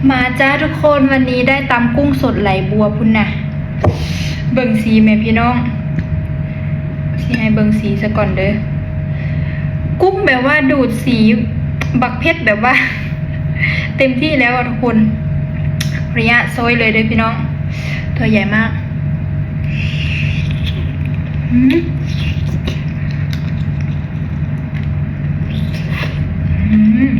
ມາຈ້າທຸກຄົນ, ວັນນີ້ໄດ້ຕຳກຸ້ງສົດໄຫຼບົວພຸ້ນນະ. ເບິ່ງສີແມ່ພີ່ນ້ອງ, ຊິໃຫ້ເບິ່ງສີສາກ່ອນເດີ. ກຸ້ງແບບວ່າດູດສີບັກເຜັດແບບວ່າເຕັມທີ່ແລ້ວອະທຸກຄົນ. ຂໍອະນຸຍາດຊອຍເລີຍເດີພີ່ນ້ອງ, ຕົວໃຫຍ່ມາກ. ອືມ ອືມ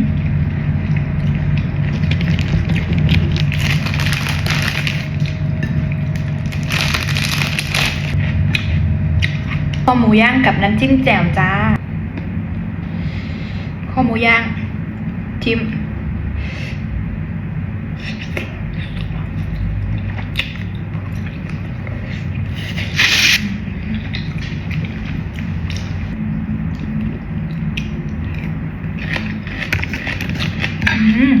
ຄໍໝູຍ່າງກັບນ້ຳຈິ້ມແຈ່ວຈ້າ. ຄໍໝູຍ່າງ ຈິ້ມ. ອືມ. ອືມ.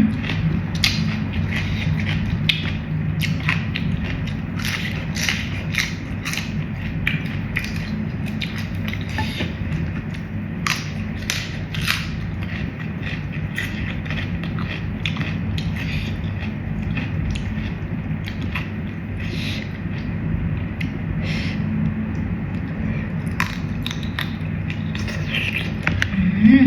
ອື